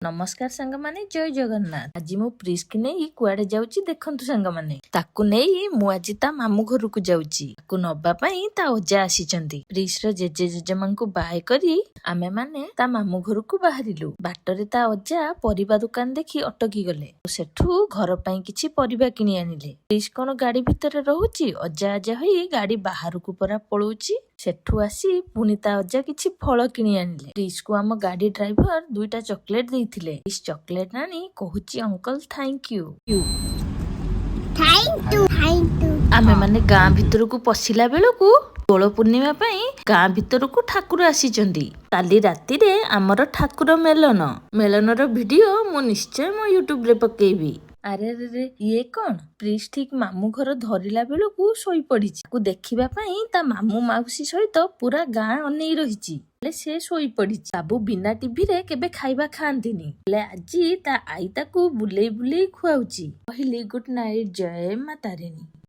ନମସ୍କାର ସାଙ୍ଗମାନେ, ଜୟ ଜଗନ୍ନାଥ। ଆଜି ମୁଁ ପ୍ରିସ୍କି ନେଇ କୁଆଡେ ଯାଉଛି ଦେଖନ୍ତୁ ସାଙ୍ଗମାନେ। ତାକୁ ନେଇ ମୁଁ ଆଜି ତା ମାମୁଁ ଘରକୁ ଯାଉଛି। ତାକୁ ନବା ପାଇଁ ତା ଅଜା ଆସିଛନ୍ତି। ପ୍ରିସ୍ର ଜେଜେ ଜେଜେମାଙ୍କୁ ବାଏ କରି ଆମେମାନେ ତା ମାମୁଁ ଘରକୁ ବାହାରିଲୁ। ବାଟରେ ତା ଅଜା ପରିବା ଦୋକାନ ଦେଖି ଅଟକି ଗଲେ। ସେଠୁ ଘର ପାଇଁ କିଛି ପରିବା କିଣି ଆଣିଲେ। ପ୍ରିସ୍ କଣ ଗାଡି ଭିତରେ ରହୁଛି? ଅଜା ଅଜା ହୋଇ ଗାଡି ବାହାରକୁ ପରା ପଳଉଛି। ସେଠୁ ଆସି ପୁଣି ତା ଅଜା କିଛି ଫଳ କିଣି ଆଣିଲେ। ପ୍ରିସ୍କୁ ଆମ ଗାଡି ଡ୍ରାଇଭର ଦୁଇଟା ଚକୋଲେଟ ଦେଇଥିଲେ। ପ୍ରିସ୍ ଚକୋଲେଟ ଆଣି କହୁଛି, "uncle, thank you." Thank you, thank you. ଆମେମାନେ ଗାଁ ଭିତରକୁ ପଶିଲା ବେଳକୁ ଦୋଳ ପୂର୍ଣ୍ଣିମା ପାଇଁ ଗାଁ ଭିତରକୁ ଠାକୁର ଆସିଛନ୍ତି। କାଲି ରାତିରେ ଆମର ଠାକୁର ମେଲନ। ମେଲନର ଭିଡିଓ ମୁଁ ନିଶ୍ଚୟ ମୋ ୟୁଟ୍ୟୁବରେ ପକେଇବି। ଆରେ ଆରେ, ଇଏ କଣ? ପ୍ରିସ୍ ଠିକ ମାମୁଁ ଘର ଧରିଲା ବେଳକୁ ଶୋଇପଡିଛି। ତାକୁ ଦେଖିବା ପାଇଁ ତା ମାମୁଁ ମାଉସୀ ସହିତ ପୁରା ଗାଁ ଅନେଇ ରହିଛି, ହେଲେ ସେ ଶୋଇପଡିଛି। ବାବୁ ବିନା ଟିଭିରେ କେବେ ଖାଇବା ଖାଆନ୍ତିନି, ହେଲେ ଆଜି ତା ଆଈ ତାକୁ ବୁଲେଇ ବୁଲେଇ ଖୁଆଉଛି। କହିଲି, ଗୁଡ୍ ନାଇଟ୍, ଜୟ ମା ତାରିଣୀ।